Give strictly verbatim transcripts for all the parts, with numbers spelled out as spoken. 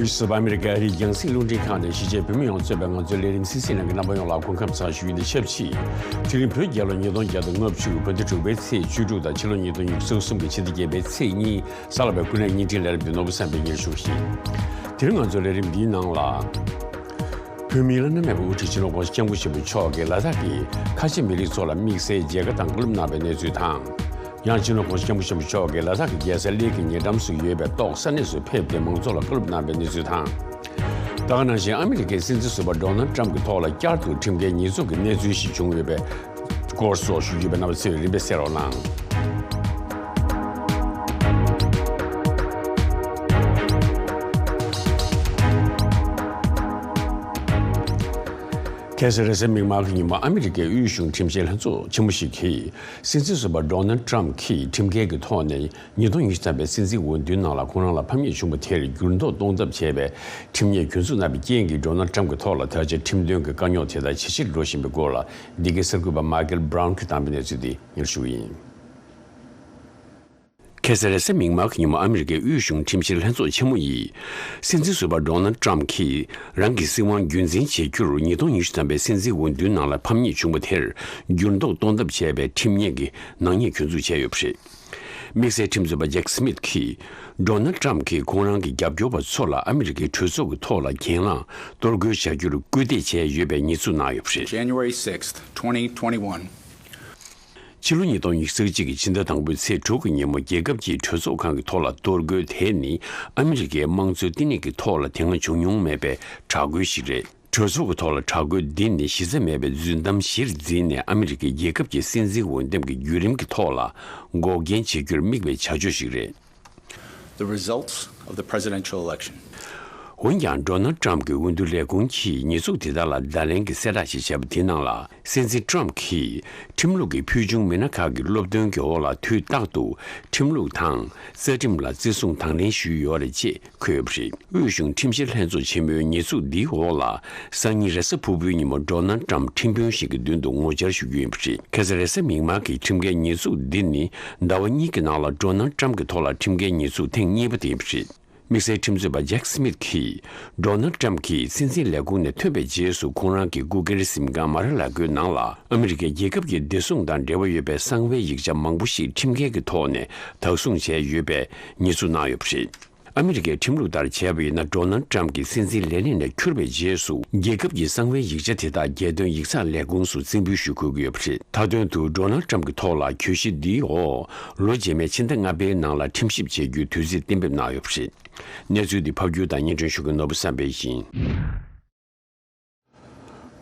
གཞིས་བྱེས་ཨ་མི་རི་ཀའི་ཨ་རིའི་རྒྱང་སྲིང་རླུང་འཕྲིན་ཁང་ནས་གཞིས་བྱེས་བོད་མི་ཡོངས་གཙོས་པའི་ང་ཚོའི་ལས་རིམ་སིང་སིང་ནང་གི་རྣམ་པ་ཡོངས་ལ་སྐུ་ཁམས་བཟང་ཞུ་རྒྱུ་དང་ཆབས་ཅིག་དེ་རིང་བོད་རྒྱལ་ལོ་ཉིས་སྟོང་བརྒྱ་དང་ལྔ་བཅུ་བོད་ཟླ་དྲུག་པའི་ཚེས་བཅུ་དྲུག་དང་ཕྱི་ལོ་ཉིས་སྟོང་ཉི་ཤུ་རྩ་གསུམ་གྱི་ཕྱི་ཟླ་བརྒྱད་པའི་ཚེས་གཉིས། གཟའ་ལྷག་པའི་སྐུ་ནས་བརྙན་འཕྲིན་ལས་རིམ་འདི་ནོར་བུ་བསམ་འཕེལ་གཉེར་ཞུ་ཞིང་། དེ་རིང་ང་ཚོའི་ལས་རིམ་འདིའི་ནང་ལ། བོད་མིའི་བླ་ན་མེད་པའི་དབུ་ཁྲིད་སྤྱི་ནོར་༸གོང་ས་༸སྐྱབས་མགོན་ཆེན་པོ་མཆོག་གིས་ལ་དྭགས་ཀྱི་ཁ་ཆེ་མི་རིགས་ཚོ་ལ་དམིགས་བསལ་མཇལ་ཁ་དང་བཀའ་སློབ་གནང་བའི་གནས་ཚུལ་དང་། ཡང་སྤྱི་ནོར་༸གོང་ས་༸སྐྱབས་མགོན་ཆེན་པོ་མཆོག་གིས་ལ་དྭགས་ཀྱི་རྒྱལ་ས་གླེ་གི་ཉེ་འགྲམ་སུ་ཡོད་པའི་ཏོག་ས་གནས་སུ་ཕེབས་ཏེ་མང་ཚོགས་ལ་བཀའ་སློབ་གནང་བའི་གནས་ཚུལ་དང་། ད་ག་ནང་བཞིན་ཨ་མི་རི་ཀའི་སྲིད་འཛིན་ཟུར་པ་ཌོ་ནལ་ཊམ་གྱི་ཐོག་ལ་བསྐྱར་དུ་ཁྲིམས་འགལ་ཉེས་འཛུགས་ཀྱི་གནས་ཚུལ་ཞིག་བྱུང་ཡོད་པའི་སྐོར་སོགས་ཞུ་རྒྱུ་ཡོད་པས་རྣམ་པ་ཚོས་རིམ་པས་གསན་རོགས་གནང་། ཁ་སང་རེས་གཟའ་མིག་དམར་གྱི་ཉིན་མོ་ཨ་མི་རི་ཀའི་དབུས་གཞུང་ཁྲིམས་བཤེར་ལྷན་ཚོགས་ཆེན་མོ་ཞིག་གིས་སྲིད་འཛིན་ཟུར་པ་ཌོ་ནལ་ཊམ་གྱིས་ཁྲིམས་འགལ་གྱི་ཐོག་ནས་ཉིས་སྟོང་ཉི་ཤུ་ཐམ་པའི་སྲིད་འཛིན་འོས་བསྡུའི་ནང་ལ་ཁོང་རང་ལ་ཕམ་ཉེས་བྱུང་བ་དེར་འགྱུར་ལྡོག་གཏོང་ཐབས་བྱས་པའི་ཁྲིམས་ཉེས་གྱོད་འཛུགས་གནང་བའི་རྐྱེན་གྱིས་ཌོ་ནལ་ཊམ་གྱི་ཐོག་ལ་ད་ཆ་ཁྲིམས་དོན་གྱི་དཀའ་རྙོག་དེ་དག་ཇེ་ཆེར་འགྲོ་བཞིན་པའི་སྐོར་ལ་འདི་གའི་གསར་འགོད་པ་མཱ་ཀེལ་བྷ་རའུན་གྱིས་བཏང་བའི་གནས་ཚུལ་འདི་སྙན་ཞུ་ཡིན། ཁ་སང་རེས་གཟའ་མིག་དམར་གྱི་ཉིན་མོ་ཨ་མི་རི་ཀའི་དབུས་གཞུང་ཁྲིམས་བཤེར་ལྷན་ཚོགས་ཆེན་མོ་ཡིས། སྲིད་འཛིན་ཟུར་པ་ཌོ་ནལ་ཊམ་གྱིས་རང་གི་སྲིད་དབང་རྒྱུན་འཛིན་བྱེད་རྒྱུར་ཉིས་སྟོང་ཉི་ཤུ་ཐམ་པའི་སྲིད་འཛིན་འོས་བསྡུའི་ནང་ལ་ཕམ་ཉེས་བྱུང་བ་དེར་འགྱུར་ལྡོག་གཏོང་ཐབས་བྱས་པའི་ཁྲིམས་ཉེས་ཀྱི་ནག་ཉེས་གྱོད་འཛུགས་བྱས་ཡོད་པ་རེད། དམིགས་བསལ་ཁྲིམས་རྩོད་པ་ཇེག་སི་མིད་ཀྱིས། ཌོ་ནལ་ཊམ་གྱིས་ཁོང་རང་གི་རྒྱབ་སྐྱོར་བ་ཚོ་ལ་ཨ་མི་རི་ཀའི་གྲོས་ཚོགས་ཀྱི་ཐོག་ལ་གྱེན་ལངས་གཏོར་རྒོལ་བྱ་རྒྱུར་སྐུལ་འདེད་བྱས་ཡོད་པའི་ཉེས་འཛུགས་གནང་ཡོད་པ་རེད། January sixth, twenty twenty-one. ཕྱི་ལོ་ཉིས་སྟོང་ཉི་ཤུ་རྩ་གཅིག་གི་ཕྱི་ཟླ་དང་པོའི་ཚེས་དྲུག་གི་ཉིན་མོ་རྒྱལ་ཁབ་ཀྱི་གྲོས་ཚོགས་ཁང་གི་ཐོག་ལ་གཏོར་རྒོལ་དེ་ནི་ཨ་མི་རི་ཀའི་དམངས་གཙོའི་བསྟི་གནས་ཀྱི་ཐོག་ལ་དེ་སྔ་བྱུང་མྱོང་མེད་པའི་དྲག་རྒོལ་ཞིག་རེད། གྲོས་ཚོགས་ཀྱི་ཐོག་ལ་དྲག་རྒོལ་འདི་ནི་གཞི་རྩ་མེད་པའི་རྫུན་གཏམ་གཞིར་འཛིན་ནས་ཨ་མི་རི་ཀའི་རྒྱལ་ཁབ་ཀྱི་སྲིད་འཛིན་འོས་འདེམས་ཀྱི་བརྒྱུད་རིམ་གྱི་ཐོག་ལ་འགོག་རྐྱེན་བྱེད་རྒྱུར་དམིགས་པའི་བྱ་སྤྱོད་ཞིག་རེད། The results of the presidential election. འོན་ཀྱང་ཌོ་ནལ་ཊམ་གྱི་འོས་བསྡུ་ལས་ཁུངས་ཀྱིས་ཉེས་འཛུགས་དེ་དག་ལ་བརྡ་ལན་གྱི་གསལ་བསྒྲགས་ཤིག་བྱས་པ་དེའི་ནང་ལ། སྲིད་འཛིན་ཊམ་གྱིས་ཁྲིམས་ལུགས་ཀྱི་ཕུལ་བྱུང་མི་སྣ་ཁག་གི་སློབ་སྟོན་གྱི་འོག་ལ་དུས་རྟག་ཏུ་ཁྲིམས་ལུགས་དང་རྩ་ཁྲིམས་ལ་བརྩི་སྲུང་དང་ལེན་ཞུས་ཡོད་རེད་ཅེས་འཁོད་ཡོད་པ་རེད། དབུས་གཞུང་ཁྲིམས་བཤེར་ལྷན་ཚོགས་ཆེན་མོའི་ཉེས་འཛུགས་འདིའི་འོག་ལ། སང་ཉིན་རེས་གཟའ་ཕུར་བུའི་ཉིན་མོ་ཌོ་ནལ་ཊམ་ཁྲིམས་དཔོན་ཞིག་གི་མདུན་དུ་ངོ་བཅར་ཞུ་རྒྱུ་ཡིན་པ་རེད། ཁ་སང་རེས་གཟའ་མིག་དམར་གྱི་ཁྲིམས་འགལ་ཉེས་འཛུགས་འདི་ནི་ཟླ་བ་གཉིས་ཀྱི་ནང་ལ་ཌོ་ནལ་ཊམ་གྱི་ཐོག་ལ་ཁྲིམས་འགལ་ཉེས་འཛུགས་ཐེངས་གཉིས་པ་དེ་ཡིན་པ་རེད། དམིགས་བསལ་ཁྲིམས་རྩོད་པ་ཇེག་སི་མིད་ཀྱིས། ཌོ་ནལ་ཊམ་གྱིས་སྲིད་འཛིན་ལས་ཁུངས་ནས་ཐོན་པའི་རྗེས་སུ་ཁོང་རང་གི་སྐུ་སྒེར་གཟིམ་ཁང་མ་ར་ལ་གོའི་ནང་ལ་ཨ་མི་རི་ཀའི་རྒྱལ་ཁབ་ཀྱི་བདེ་སྲུང་དང་འབྲེལ་བ་ཡོད་པའི་གསང་བའི་ཡིག་ཆ་མང་པོ་ཞིག་ཁྲིམས་འགལ་གྱི་ཐོག་ནས་བདག་བཟུང་བྱས་ཡོད་པའི་ཉེས་འཛུགས་གནང་ཡོད་པ་རེད། ཨ་མི་རི་ཀའི་ཁྲིམས་ལུགས་ལྟར་བྱས་པ་ཡིན་ན། ཌོ་ནལ་ཊམ་གྱིས་སྲིད་འཛིན་ལས་གནས་ནས་འཁྱུར་བའི་རྗེས་སུ། རྒྱལ་ཁབ་ཀྱི་གསང་བའི་ཡིག་ཆ་དེ་དག་རྒྱལ་དོན་ཡིག་ཚགས་ལས་ཁུངས་སུ་རྩིས་འབུལ་ཞུ་དགོས་ཀྱི་ཡོད་པ་རེད། མཐའ་དོན་དུ་ཌོ་ནལ་ཊམ་གྱི་ཐོག་ལ་གྱོད་གཞི་འདིའི་འོག་ལོ་རྗེས་མའི་ཕྱི་ཟླ་ལྔ་པའི་ནང་ལ་ཁྲིམས་ཞིབ་བྱེད་རྒྱུའི་དུས་ཚོད་གཏན་འབེབས་གནང་ཡོད་པ་རེད། གནས་ཚུལ་འདི་ཕབ་སྒྱུར་དང་སྙན་སྒྲོན་ཞུ་མཁན་ནོར་བུ་བསམ་འཕེལ་ཡིན།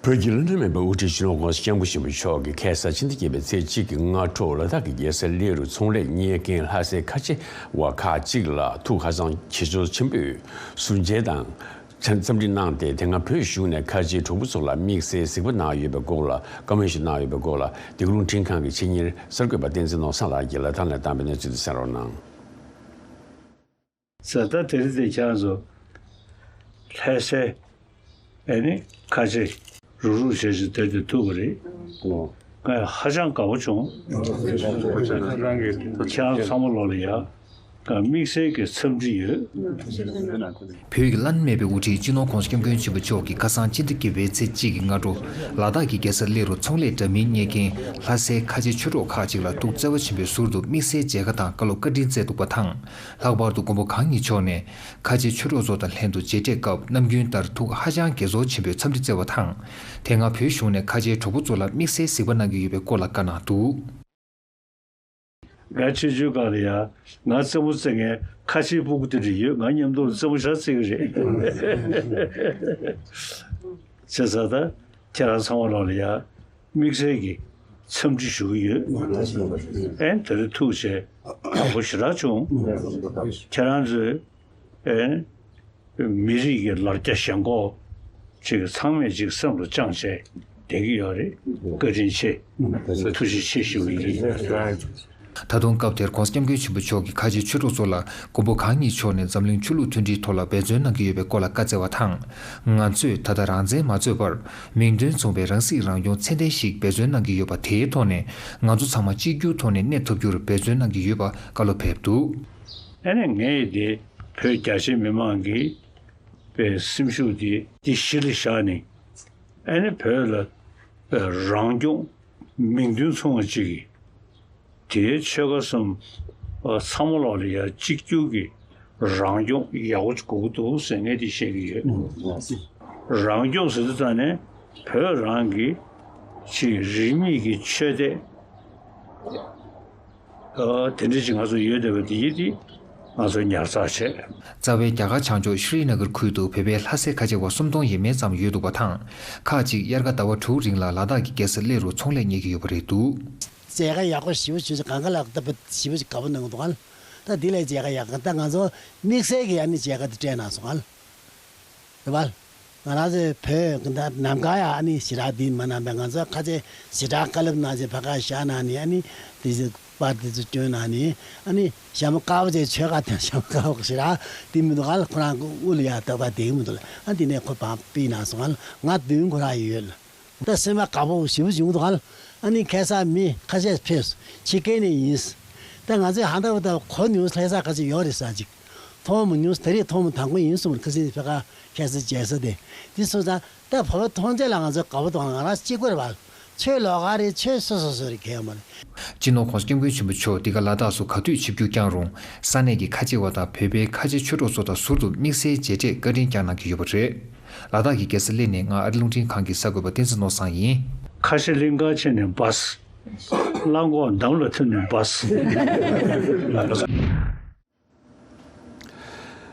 བོད་ཀྱི་བླ་ན་མེད་པའི་དབུ་ཁྲིད་སྤྱི་ནོར་༸གོང་ས་༸སྐྱབས་མགོན་ཆེན་པོ་མཆོག་གིས་ཁ་སང་ཕྱི་ཟླ་བརྒྱད་པའི་ཚེས་གཅིག་གི་སྔ་དྲོ་ལ་དྭགས་ཀྱི་རྒྱལ་ས་གླེ་རུ་ཚོང་ལས་གཉེར་མཁན་ལྷ་སའི་ཁ་ཆེ་བ་ཁག་ཅིག་ལ་ཐུགས་ཧ་ཅང་ཆེ་མཐོང་ཆེན་པོས་ཟུར་མཇལ་དང་འཚམས་འདྲི་གནང་སྟེ། དེ་སྔ་བོད་གཞུང་ནས་ཁ་ཆེའི་གྲོགས་པོ་ཚོ་ལ་དམིགས་བསལ་གཟིགས་པ་གནང་ཡོད་པའི་སྐོར་ལ་བཀའ་མོལ་ཞིག་གནང་ཡོད་པའི་སྐོར་ལ། འདི་ག་རླུང་འཕྲིན་ཁང་གི་ཆེད་གཉེར་གསར་འགོད་པ་བསྟན་འཛིན་ནོར་བཟང་ལགས་ཀྱིས་ལ་དྭགས་ནས་བཏང་བའི་གནས་ཚུལ་དེ་གསན་རོགས་གནང་། ཟེར། ད་དེ་རིང་དེ་ཁྱེད་རང་ཚོ་ལྷ་སའི་ཨ་ནི་ཁ་ཆེ་རུག་རུག་བྱས་བྱས་བསྡད་དེ་ཐུག་པ་རེད། ང་ཧ་ཅང་དགའ་པོ་བྱུང་། ཁྱེད་རང་ཚང་མ་ལོག་ལ་ཡ། དམིགས་བསལ་གྱི་འཚམས་འདྲི་ཡོད། བོད་ཀྱི་བླ་ན་མེད་པའི་དབུ་ཁྲིད་སྤྱི་ནོར་༸གོང་ས་༸སྐྱབས་མགོན་ཆེན་པོ་མཆོག་གིས་ཁ་སང་ཕྱི་ཟླ་བརྒྱད་པའི་ཚེས་གཅིག་གི་སྔ་དྲོ་ལ་དྭགས་ཀྱི་རྒྱལ་ས་གླེ་རུ་ཚོང་ལས་འདྲ་མིན་གཉེར་མཁན་ལྷ་སའི་ཁ་ཆེ་ཆོས་གྲོགས་ཁག་ཅིག་ལ་ཐུགས་བརྩེ་བ་ཆེན་པོས་ཟུར་དུ་དམིགས་བསལ་མཇལ་ཁ་དང་བཀའ་སློབ་བཀའ་དྲིན་སྩལ་འདུག་པ་དང་། ལྷག་པར་དུ་མགོན་པོ་གང་ཉིད་མཆོག་ནས་ཁ་ཆེ་ཆོས་གྲོགས་ཚོ་དང་ལྷན་དུ་མཇལ་འཕྲད་སྐབས་ནམ་རྒྱུན་ལྟར་ཐུགས་ཧ་ཅང་དགྱེས་ཚོར་ཆེན་པོས་འཚམས་འདྲི་སྩལ་བ་དང་། དེ་སྔ་བོད་གཞུང་ནས་ཁ་ཆེའི་གྲོགས་པོ་ཚོ་ལ་དམིགས་བསལ་གཟིགས་པ་གནང་གི་ཡོད་པའི་སྐོར་ལ་བཀའ་གནང་འདུག། ང་ཆེ་ཆུང་སྒང་ལ་ཡ་ང་རྩེད་མོ་རྩེ་མཁན་ཁ་ཆེའི་སྤུ་གུ་དེ་འདྲ་ཡོད། ང་མཉམ་དུ་རྩེད་མོ་ཞེ་དྲག་རྩེ་གི་རེད། བྱས་ཙང་ད་ཁྱེད་རང་ཚང་མ་ལོག་ལ་ཡ། དམིགས་བསལ་གྱི་འཚམས་འདྲི་ཞུ་གི་ཡོད། ཨེ་དེ་རིང་ཐུག་བྱས་དགའ་པོ་ཞེ་དྲག་བྱུང་། ཁྱེད་རང་ཚོས་ཨེ་མི་རིགས་ཀྱི་ལ་རྒྱ་ཞེན་ཁོག་ཅིག་ཚང་མས་ཅིག་བསམ་བློ་བཅངས་བྱས་བསྡད་ཀྱི་ཡོད་རེད། བཀའ་དྲིན་ཆེ། ཐུགས་རྗེ་ཆེ་ཞུ་གི་ཡིན། ད་དུང་སྐབས་དེར་༸གོང་ས་༸སྐྱབས་མགོན་ཆེན་པོ་མཆོག་གིས་ཁ་ཆེ་ཆོས་གྲོགས་ཚོ་ལ་མགོན་པོ་གང་ཉིད་མཆོག་ནས་འཛམ་གླིང་ཆོས་ལུགས་མཐུན་སྒྲིལ་ཐོག་ལ་འབད་བརྩོན་གནང་གི་ཡོད་པའི་སྐོར་ལ་བཀའ་སྩལ་བ་དང་། ང་ཚོས་ད་ལྟ་རང་བཙན་མ་རྩོད་པར་མིང་དོན་མཚུངས་པའི་རང་སྲིད་རང་སྐྱོང་ཚད་ལྡན་ཞིག་འབད་བརྩོན་གནང་གི་ཡོད་པ། དེའི་ཐོག་ནས་ང་ཚོ་ཚང་མ་གཅིག་གྱུར་ཐོག་ནས་གནས་ཐུབ་རྒྱུར་འབད་བརྩོན་གནང་གི་ཡོད་པ་བཀའ་སློབ་ཕེབས་འདུག། ཨ་ནི་ངས་དེ་བོད་རྒྱ་ཆེ་མི་མང་གིས་ པའི་སེམས་ཤུགས་དེ་འདི་གཞི་ལ་བཞག་ནས། ཨ་ནི་བོད་ལ་རང་སྐྱོང་མིང་དོན་མཚུངས་པ་ཅིག་གི་དེའི་ཆོལ་ཁ་གསུམ་ཚང་མ་ལོག་ལ་ཡ་གཅིག་གྱུར་གྱི་རང་སྐྱོང་ཡག་པོ་ཅིག་དགོས་ཀྱི་འདུག་ཟེར་ངས་འདི་བཤད་ཀྱི་ཡོད། རང་སྐྱོང་ཟེར་དུས་ཙང་ནས་བོད་རང་གི་ཅིག་རིས་མེད་ཀྱི་ཆོས་དད། ཨ། དེ་འདྲ་ཅིག་ང་ཚོ་ཡོད་བསྡད་པ་དེ་ཡིན་དེ་ང་ཚོ་ཉར་ཚགས་བྱས། རྩ་བའི་རྒྱ་གར་བྱང་ཕྱོགས་ཤྲི་ན་གར་ཁུལ་དུ་བོད་པའི་ལྷ་སའི་ཁ་ཆེ་བ་སུམ་སྟོང་ཡས་མས་ཙམ་ཡོད་འདུག་པ་དང་། ཁག་ཅིག་དབྱར་ཁ་ཟླ་བ་དྲུག་རིང་ལ་ལ་དྭགས་ཀྱི་རྒྱལ་ས་གླེ་རུ་ཚོང་ལས་གཉེར་གྱི་ཡོད་པ་རེད་འདུག། མཛད་དཀའ་ཡག་པོ་ཞེ་པོ་ཅིག་གང་ག་ལ་ལྟ་བུ་ཞེ་པོ་ཅིག་དགའ་པོ་གནང་འདུག་ག་ལ། ད་འདི་ལས་མཛད་དཀའ་ཡག་ག་ད་ང་ཚོ་དམིགས་བསལ་གྱི་ཨ་ནི་མཛད་དཀའ་དེ་སྤྲད་གནང་སོང་ག་ལ། རེད་པ། ང་རང་ཚོའི་བོད་ནམ་མཁའ་ཡང་ཨ་ནི་ཞེ་དྲག་འདི་མ་གནང་པས། ང་ཚོ་ཁ་ཆེ་ཞེ་དྲག་བཀའ་སློབ་གནང་ཚེ་ཕ་ག་བཞག་གནང་ནས་ཨ་ནི་དེ་ཚོ་པར་དེ་ཚོ་བསྐྱོན་གནང་ནས་ཨ་ནི་ཞྭ་མོ་དཀར་པོ་ཅན་ཆོལ་ཁ་དང་ཞྭ་མོ་དཀར་པོ་ཞེ་དྲག་འདི་མི་འདུག་ག་ལ། ཁོ་རང་དབུ་ལ་ཡ་ཏག་ཏག་བསྡད་ཀྱི་མི་འདུག་ལ། ཨ་འདི་ནས་ཁོ་བང་ཕུད་གནང་སོང་ག་ལ། ང་མདུན་ཁོ་རང་ཡོད་ལ། ད་སེམས་པ་དགའ་པོ་ཞེ་པོ་བྱུང་འདུག་ག་ལ། ཨ་ནི་ཁ་སང་མི་ཁ་ཤས་ཕེབས་སོང་། ཕྱི་རྒྱལ་ནས་ཡིན། ད་ང་ཚོས་ཧ་ད་བ་ད་གོ་མྱོང་ལྷ་ས་ཁ་ཤས་ཡོད་རེད་ཟེར་ཅིག་མཐོང་མ་མྱོང་། ད་རེས་མཐོང་མ་དང་པོ་ཡིན་གསུངས། ཁ་སང་ཕ་ག་ཁ་སང་མཇལ་ས་དེ་དེ་སོང་ཙང་ད་བོད་པ་མཐོང་ཚད་ལ་ང་ཚོ་དགའ་པོ་དང་ང་རང་གཅིག་པུ་རེད་པ། ཆོས་ལོགས་ཀ་རེད། ཆོས་སོ་སོ་སོ་རེད། གལ་ཡོད་མ་རེད། སྤྱི་ནོར་༸གོང་ས་༸སྐྱབས་མགོན་ཆེན་པོ་མཆོག་འདི་ག་ལ་དྭགས་སུ་ག་དུས་ཆིབས་བསྒྱུར་བསྐྱངས་རུང་ས་གནས་ཀྱི་ཁ་ཆེ་བ་དང་བོད་པའི་ཁ་ཆེ་ཆོས་གྲོགས་ཚོ་དང་ཟུར་དུ་དམིགས་བསལ་མཇལ་འཕྲད་བཀའ་དྲིན་བསྐྱངས་གནང་གི་ཡོད་པ་རེད། ལ་དྭགས་ཀྱི་རྒྱལ་ས་གླེ་ནས་ང་ཨ་རི་རླུང་འཕྲིན་ཁང་གི་གསར་འགོད་པ་བསྟན་འཛིན་ནོར་བཟང་ཡིན། ཁ་ཆེ་གླིང་ག་ཆེ་ནས་འབའ། གླང་གོག་འདམ་ལ་ཐིམ་ནས་འབའ།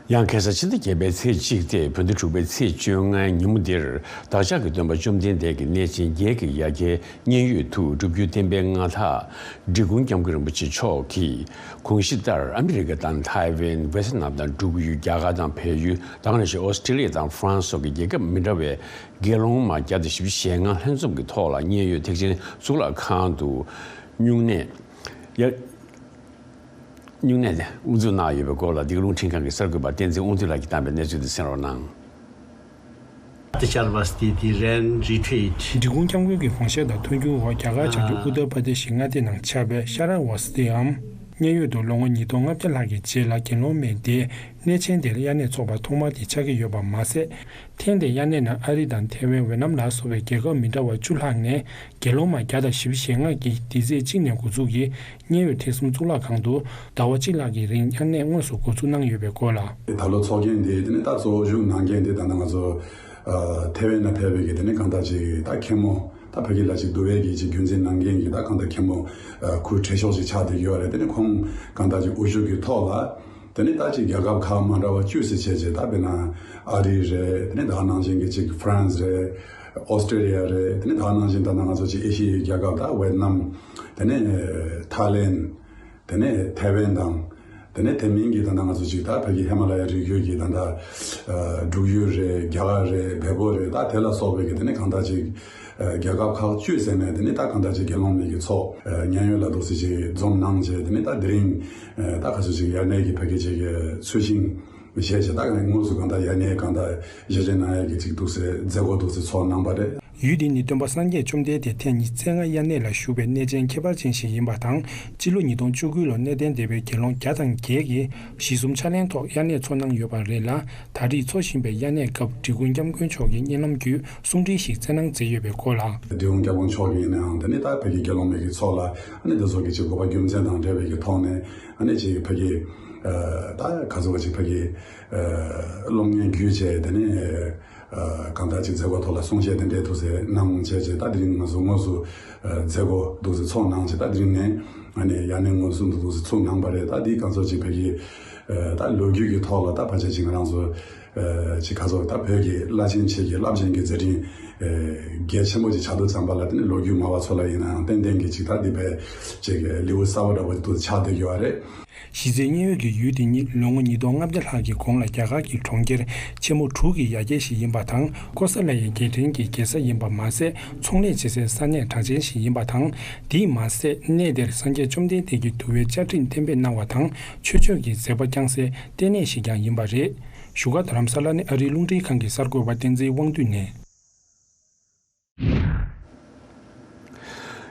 ཡང་ཁ་སང་ཕྱི་ཟླ་བརྒྱད་པའི་ཚེས་གཅིག་སྟེ་བོད་ཟླ་དྲུག་པའི་ཚེས་བཅོ་ལྔའི་ཉིན་མོ་འདིར་བདག་ཅག་གི་སྟོན་པ་བཅོམ་ལྡན་འདས་ཀྱི་གནས་ཆེན་བརྒྱད་ཀྱི་ཡ་གྱལ་མཉན་ཡོད་དུ་སྒྲུབ་བརྒྱུད་བསྟན་པའི་མངའ་བདག་འབྲི་གུང་སྐྱབས་མགོན་རིན་པོ་ཆེ་མཆོག་གིས་གོང་ཞུས་ལྟར་ཨ་མི་རི་ཀ་དང་ཐའེ་ཝན། ཝེ་ཐི་ནམ་དང་འབྲུག་ཡུལ། རྒྱ་གར་དང་བལ་ཡུལ། ད་ག་ནང་བཞིན་ཨོ་སི་ཀྲི་ལི་ཡ་དང་ཧྥ་རན་སི་སོགས་ཀྱི་རྒྱལ་ཁབ་མི་འདྲ་བའི་དགེ་སློང་མ་བརྒྱ་དང་བཞི་བཅུ་ཞེ་ལྔ་ལྷན་འཛོམས་ཀྱི་ཐོག་ལ་མཉན་ཡོད་ཐེག་ཆེན་གཙུག་ལག་ཁང་དུ་སྨྱུང་གནས་ཡ། སྨྱུང་གནས་དེ་དབུ་འཛུགས་གནང་ཡོད་པའི་སྐོར་ལ་འདི་ག་རླུང་འཕྲིན་ཁང་གི་གསར་འགོད་པ་བསྟན་འཛིན་དབང་འདུས་ལགས་ཀྱིས་བཏང་བའི་གནས་ཚུལ་དེ་གསན་རོགས་གནང་། Teacher was the, the Ren retreat. འབྲི་གུང་སྐྱབས་མགོན་གྱི་དགོངས་བཞེད་དང་མཐུན་འགྱུར་འོག་རྒྱ་གར་བྱང་ཕྱོགས་ཨུ་ཏར་པར་དེ་ཤི་མངའ་སྡེ་ནང་ཆགས་པའི་ཤ་ར་ཝ་སྟི་འམ་མཉན་ཡོད་དུ་ལོ་ངོ་ཉིས་སྟོང་ལྔ་བརྒྱ་ལྷག་གི་རྗེས་ལ་དགེ་སློང་མའི་སྡེ་གནས་ཆེན་དེར་དབྱར་གནས་ཚོགས་པ་ཐོག་མ་དེ་ཆགས་ཀྱི་ཡོད་པ་མ་ཟད། ཐེངས་འདིའི་དབྱར་གནས་ནང་ཨ་རི་དང་ཐའེ་ཝན། ཝེ་ནམ་ལ་སོགས་པའི་རྒྱལ་ཁབ་མི་འདྲ་བ་བཅུ་ལྷག་ནས་དགེ་སློང་མ་བརྒྱ་དང་བཞི་བཅུ་ཞེ་ལྔ་གིས་འདི་ཚེས་གཅིག་ནས་འགོ་འཛུགས་ཀྱིས་མཉན་ཡོད་ཐེག་གསུམ་གཙུག་ལག་ཁང་དུ་ཟླ་བ་གཅིག་ལྷག་གི་རིང་དབྱར་གནས་དངོས་སུ་འགོ་འཛུགས་གནང་ཡོད་པའི་སྐོར་ལ། ད་ལོ་ཚོགས་རྒྱན་འདི་དེ་ནི་ད་གཙོ་བོ་བཞུགས་གནང་མཁན་དེ་ད་ལྟ་ང་ཚོ་ཐའེ་ཝན་ནས་ཕེབས་པའི་གི་དེ་ནི་གང་ལྟར་ཅིག་ད་མཁན་མོ་ད་ཕ་གི་ལ་ཅིག་འདུལ་བའི་གི་ཅིག་རྒྱུན་འཛིན་གནང་མཁན་གྱི་ད་གང་ལྟར་མཁན་མོ་སྐུ་བགྲེས་ཤོས་ཅིག་ཆགས་བསྡད་ཡོད་རེད། དེ་ནི་ཁོང་གང་ལྟར་ཅིག་དབུ་བཞུགས་ཀྱི་ཐོག་ལ། དེ་ནི་ད་ཅིག་རྒྱལ་ཁབ་ཁག་མ་འདྲ་བ་བཅུ་ཙམ་བྱས་རྗེས་ད་དཔེར་ན་ཨ་རི་རེད། དེ་ནི་ད་ག་ནང་བཞིན་གྱི་ཅིག་ཧྥ་རན་སི་རེད། ཨོ་སི་ཀྲི་ལི་ཡ་རེད། དེ་ནི་ད་ག་ནང་བཞིན་ད་ནང་ང་ཚོ་ཅིག་ཨེ་ཤི་ཡའི་རྒྱལ་ཁབ་ད་ཝེ་ཏི་ནམ། དེ་ནི་ཐའི་ལེན། དེ་ནི་ཐའེ་ཝན་དང་། དེ་ནི་དེ་མིན་གྱི་ད་ནང་ང་ཚོ་ཅིག་ད་བོད་ཀྱི་ཧི་མ་ལ་ཡའི་རི་རྒྱུད་ཀྱི་ད་ད་འབྲུག་ཡུལ་རེད། རྒྱ་གར་རེད། བལ་པོ་རེད། ད་དེ་ལ་སོགས་པའི་གི་དེ་ནི་གང་ལྟར་ཅིག་རྒྱལ་ཁབ་ཁག་བཅུ་ཙམ་ནས་དེ་ནི་ད་གང་ལྟར་ཅིག་དགེ་སློང་མའི་གི་ཚོགས་མཉན་ཡོད་ལ་འདུག་སེ་ཅིག་འཛོམས་གནང་བྱས། དེ་ནི་ད་དེ་རིང་ད་ག་ཚོད་ཅིག་དབྱར་གནས་ཀྱི་ཕ་གི་ཅིག་ཚུལ་ཤིང་བཞེས་བྱས། ད་ག་ནས་དངོས་སུ་གང་ལྟར་དབྱར་གནས་གང་ལྟར་བཞེས་བྱས་གནང་ཡས་ཀྱི་ཅིག་འདུག་སེ་མཛད་སྒོ་འདུག་སེ་ཚོགས་གནང་པ་རེད། ཡུལ་འདི་ནི་སྟོན་པ་སངས་རྒྱས་བཅོམ་ལྡན་འདས་ཐེངས་ཉི་ཤུ་རྩ་ལྔ་དབྱར་གནས་ལ་བཞུགས་པའི་གནས་ཆེན་ཁྱད་པར་ཅན་ཞིག་ཡིན་པ་དང་། སྤྱི་ལོ་ཉིས་སྟོང་བཅུ་དགུ་ལོར་གནས་བརྟན་སྡེ་པའི་དགེ་སློང་བརྒྱ་དང་བརྒྱད་ཀྱིས་གཞི་གསུམ་ཕྱག་ལེན་ཐོག་དབྱར་གནས་ཚོགས་གནང་ཡོད་པ་རེད་ལ། ད་རེས་འཚོགས་བཞིན་པའི་དབྱར་གནས་སྐབས་འབྲི་གུང་སྐྱབས་མགོན་མཆོག་གིས་བརྙན་ལམ་བརྒྱུད་གསུང་འཕྲིན་ཞིག་བསྩལ་གནང་མཛད་ཡོད་པའི་སྐོར་ལ། འབྲི་གུང་སྐྱབས་མགོན་མཆོག་གིས་ནའང་དེ་ནི་ད་ཕ་གི་དགེ་སློང་མའི་གི་ཚོགས་ལ་ཨ་ནི་འདི་ཚོ་གི་ཅིག་དགོས་པ་རྒྱུ་མཚན་དང་འབྲེལ་བའི་གི་ཐོག་ནས་ཨ་ནི་ཅིག་ཕ་གི་ད་ག་ཚོད་ཅིག་ཕ་གི་སློབ་གཉེར་བརྒྱུད་བྱས། དེ་ནི་གང་ལྟར་ཅིག་མཛད་སྒོ་ཐོག་ལ་གསུང་བཤད་དེ་འདྲའི་འདུག་སེ་གནང་བྱས་རྗེས་ད་དེ་རིང་ང་ཚོ་དངོས་སུ་མཛད་སྒོ་འདུག་སེ་ཚོགས་གནང་བྱས། ད་དེ་རིང་ནས་ཨ་ནི་དབྱར་གནས་དངོས་སུ་འདུག་སེ་ཚུགས་གནང་པ་རེད། ད་འདི་གང་ཚོད་ཅིག་ཕ་གི་ད་ལོ་རྒྱུས་ཀྱི་ཐོག་ལ་ད་ཕལ་ཆེར་ཅིག་ང་རང་ཚོ་ཅིག་ག་ཚོད་ད་བོད་ཀྱི་བླ་ཆེན་ཆེ་གི་རླབས་ཆེན་གྱི་མཛད་འཕྲིན་གལ་ཆེན་པོ་ཅིག་ཆགས་དུས་ཙམ་པ་ལ་དེ་ནི་ལོ་རྒྱུས་སྨྲ་བ་ཚོ་ལ་ཡིན་ནའང་ཏན་ཏན་གྱི་ཅིག་ད་འདི་བས་ཅིག་ལེའུ་གསར་པ་འདྲ་པོ་འདུག་ཆགས་བསྡད་ཡོད་རེད། གཞི་རྩའི་མཉན་ཡོད་ཀྱི་ཡུལ་འདི་ཉིད་ལོ་ངོ་ཉིས་སྟོང་ལྔ་བརྒྱ་ལྷག་གི་གོང་ལ་རྒྱ་གར་གྱི་གྲོང་ཁྱེར་ཆེན་མོ་དྲུག་གི་ཡ་གྱལ་ཞིག་ཡིན་པ་དང་། ཀོ་ས་ལ་ཡའི་རྒྱལ་ཕྲན་གྱི་རྒྱལ་ས་ཡིན་པ་མ་ཟད། ཚོང་ལས་བྱེད་སའི་ས་གནས་གྲགས་ཅན་ཞིག་ཡིན་པ་དང་། དེས་མ་ཟད། གནས་འདིར་སངས་རྒྱས་བཅོམ་ལྡན་འདས་ཀྱི་འདུལ་བའི་བཅའ་ཁྲིམས་གཏན་འབེབས་གནང་བ་དང་། ཆོས་སྤྱོད་ཀྱི་མཛད་པ་བསྐྱངས་སའི་ལྟེ་གནས་ཤིག་ཀྱང་ཡིན་པ་རེད། བཞུགས་སྒར་རྡ་རམ་ས་ལ་ནས་ཨ་རིའི་རླུང་འཕྲིན་ཁང་གི་གསར་འགོད་པ་བསྟན་འཛིན་དབང་འདུས་ནས།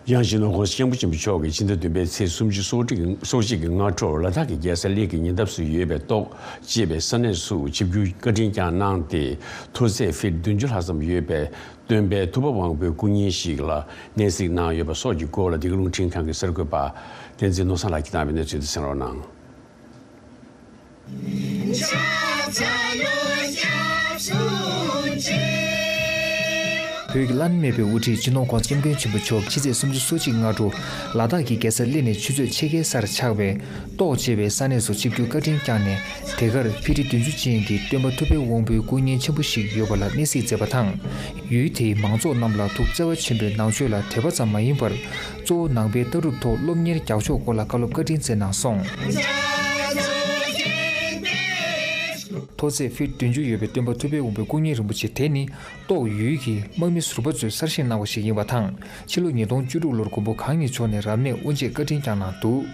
ཡང་སྤྱི་ནོར་༸གོང་ས་༸སྐྱབས་མགོན་ཆེན་པོ་མཆོག་གིས་ཕྱི་ཟླ་བདུན་པའི་ཚེས་སུམ་ཅུ་སོ་གཅིག་གི་སྔ་དྲོར་ལ་དྭགས་ཀྱི་རྒྱལ་ས་གླེ་གི་ཉེ་འདབས་སུ་ཡོད་པའི་ཏོག་ཅེས་པའི་ས་གནས་སུ་ཆིབས་བསྒྱུར་བཀའ་དྲིན་བསྐྱངས་གནང་སྟེ། མཐོ་ཚད་ཕིཊ་བདུན་ཅུ་ལྷག་ཙམ་ཡོད་པའི་སྟོན་པའི་ཐུབ་པ་དབང་པོའི་སྐུ་བརྙན་ཞིག་ལ་གནས་གཟིགས་གནང་ཡོད་པ་སོགས་ཀྱི་སྐོར་ལ། འདི་ག་རླུང་འཕྲིན་ཁང་གི་གསར་འགོད་པ་བསྟན་འཛིན་ནོར་བཟང་ལགས་ཀྱིས་བཏང་བའི་གནས་ཚུལ་དེ་གསན་རོགས་གནང་། བོད་ཀྱི་བླ་ན་མེད་པའི་དབུ་ཁྲིད་སྤྱི་ནོར་༸གོང་ས་༸སྐྱབས་མགོན་ཆེན་པོ་མཆོག་ཕྱི་ཚེས་སུམ་ཅུ་སོ་གཅིག་སྔ་དྲོ་ལ་དྭགས་ཀྱི་རྒྱལ་ས་གླེ་ནས་ཆུ་ཚོད་ཕྱེད་ཀའི་སར་ཆགས་པའི་ཏོག་ཅེས་པའི་ས་གནས་སུ་ཆིབས་བསྒྱུར་བཀའ་དྲིན་བསྐྱངས་ནས། དེ་གར་ཕི་ཊི་བདུན་ཅུ་ཅན་གྱི་སྟོན་པ་ཐུབ་པའི་དབང་པོའི་སྐུ་བརྙན་ཆེན་པོ་ཞིག་ཡོད་པ་ལ་གནས་གཟིགས་མཛད་པ་དང་། ཡུལ་དེའི་མང་ཚོགས་རྣམས་ལ་ཐུགས་བརྩེ་བ་ཆེན་པོས་ནང་ཆོས་ལ་དད་པ་ཙམ་མ་ཡིན་པར། གཙོ་བོ་ནང་པའི་ལྟ་གྲུབ་ཐོག་སློབ་གཉེར་རྒྱག་ཕྱོགས་སྐོར་ལ་བཀའ་སློབ་བཀའ་དྲིན་སྩལ་གནང་སོང་། མཐོ་ཚད་ཕིཊ་བདུན་ཅུ་ཡོད་པའི་སྟོན་པ་ཐུབ་པའི་དབང་པོའི་སྐུ་བརྙན་རིན་པོ་ཆེ་དེ་ནི། ཏོག་ཡུལ་གྱི་དམག་མི་ཟུར་པ་ཚོས་གསར་བཞེངས་གནང་བ་ཞིག་ཡིན་པ་དང་། ཕྱི་ལོ་ཉིས་སྟོང་བཅུ་དྲུག་ལོར་མགོན་པོ་གང་ཉིད་མཆོག་ནས་རབ་གནས་དབུ་འབྱེད་བཀའ་དྲིན་བསྐྱངས་གནང་འདུག།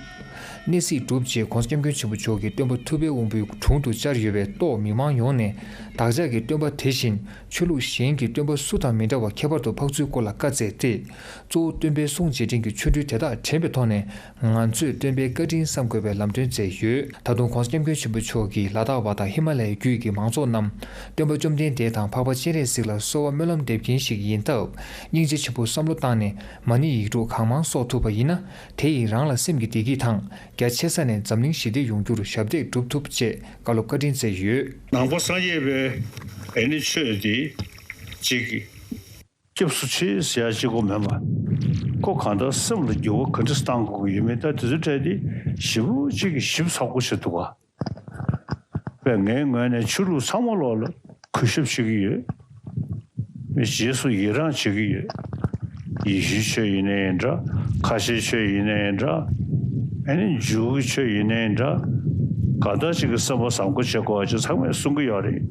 གནས་གཟིགས་གྲུབ་རྗེས་༸གོང་ས་༸སྐྱབས་མགོན་ཆེན་པོ་མཆོག་གིས་སྟོན་པ་ཐུབ་པའི་དབང་པོའི་དྲུང་དུ་བཅར་ཡོད་པའི་ཏོག་མི་མང་ཡོངས་ནས། བདག་ཅག་གི་སྟོན་པ་དེ་བཞིན་ཆོས་ལུགས་གཞན་གྱི་སྟོན་པ་སུ་དང་མི་འདྲ་བ་ཁྱད་པར་དུ་འཕགས་ཚུལ་སྐོར་ལ་བཀའ་སྩལ་ཏེ། གཙོ་བོ་སྟོན་པའི་གསུང་རྗེས་དྲན་གྱི་ཆོ་འཕྲུལ་དེ་དག་དྲན་པའི་ཐོག་ནས། ང་ཚོས་སྟོན་པའི་བཀའ་དྲིན་བསམ་དགོས་པའི་ལམ་སྟོན་སྩལ་ཡོད། ད་དུང་༸གོང་ས་༸སྐྱབས་མགོན་ཆེན་པོ་མཆོག་གིས་ལ་དྭགས་པ་དང་ཧི་མ་ལ་ཡའི་རྒྱུད་ཀྱི་མང་ཚོགས་རྣམས། སྟོན་པ་བཅོམ་ལྡན་འདས་དང་འཕགས་པ་སྤྱན་རས་གཟིགས་ལ་གསོལ་བ་སྨོན་ལམ་འདེབས་མཁན་ཞིག་ཡིན་སྟབས། སྙིང་རྗེ་ཆེན་པོས་བསམ་བློ་བཏང་ནས། མ་ཎི་ཡིག་དྲུག་གང་མང་གསོག་ཐུབ་པ་ཡིན་ན། དེ་ཡིས་རང་ལ་སེམས་ཀྱི་བདེ་སྐྱིད་དང་། རྒྱ་ཆེ་ས་ནས་འཛམ་གླིང་ཞི་བདེ་ཡོང་རྒྱུར་ཞབས་འདེགས་སྒྲུབ་ཐུབ་ཅེས་བཀའ་སློབ་བཀའ་དྲིན་སྩལ་ཡོད། ནང་པ་སངས་རྒྱས་པའི་ཨེ་ནི་ཆོས་འདི་གཅིག་གི་སྐྱབས་སུ་མཆི་ཟེར་ཡ་གཅིག་པོ་མེད་པ། ཁོ་གང་ལྟར་སེམས་ལ་འགྱུར་བ་ག་འདྲ་བཏང་དགོས་ཀྱི་ཡོད་མེད། ད་དེ་ཚོའི་གྲས་དེ་ཞེ་པོ་གཅིག་གི་ཞིབ་ཚགས་པོ་བྱེད་འདུག་ག། པས་ངའི་ངོས་ནས་ཆོས་ལུགས་ཚང་མ་ལོག་ལ་གུས་ཞབས་བྱེད་ཀྱི་ཡོད། རྗེས་སུ་ཡི་རང་བྱེད་ཀྱི་ཡོད། ཡེ་ཤུའི་ཆོས་ཡིན་ནའི་འདྲ། ཁ་ཆེའི་ཆོས་ཡིན་ནའི་འདྲ། ཨ་ནི་འཇུའུ་གི་ཆོས་ཡིན་ནའི་འདྲ། གང་ལྟར་ཅིག་གི་བསམ་པ་བཟང་པོ་བྱེད་དགོས་པ་ཅིག་ཚང་མས་གསུང་གི་ཡོད་རེད།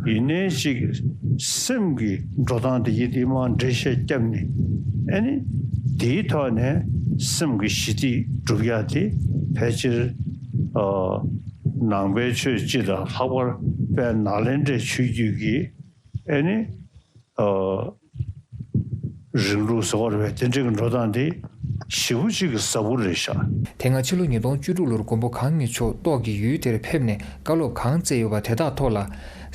ཡིན་ནའི་ཅིག་སེམས་ཀྱི་འགྲོ་སྟངས་དེ་ཡི་དེ་མ་འགྲེལ་བཤད་བརྒྱབ་ནས། ཨ་ནི་དེའི་ཐོག་ནས་སེམས་ཀྱི་ཞི་བདེ་སྒྲུབ་ཡ་དེ་ཕལ་ཆེར་ཨ་ནང་པའི་ཆོས་སྤྱི་དང་ལྷག་པར་དཔལ་ནཱ་ལེནྡྲའི་ཆོས་བརྒྱུད་ཀྱི་ཨ་ནི་ཨ་རིང་ལུགས་ཟེར་བ་རེད་པས། དེ་འདྲའི་འགྲོ་སྟངས་དེ་ཞེ་པོ་ཅིག་གི་ཟབ་པོ་རེད་ཤག། དེ་སྔ་ཕྱི་ལོ་ཉིས་སྟོང་བཅུ་དྲུག་ལོར་མགོན་པོ་གང་ཉིད་མཆོག་ཏོག་གི་ཡུལ་དེར་ཕེབས་ནས་བཀའ་སློབ་གང་སྩལ་ཡོད་པ་དེ་དག་ཐོག་ལ།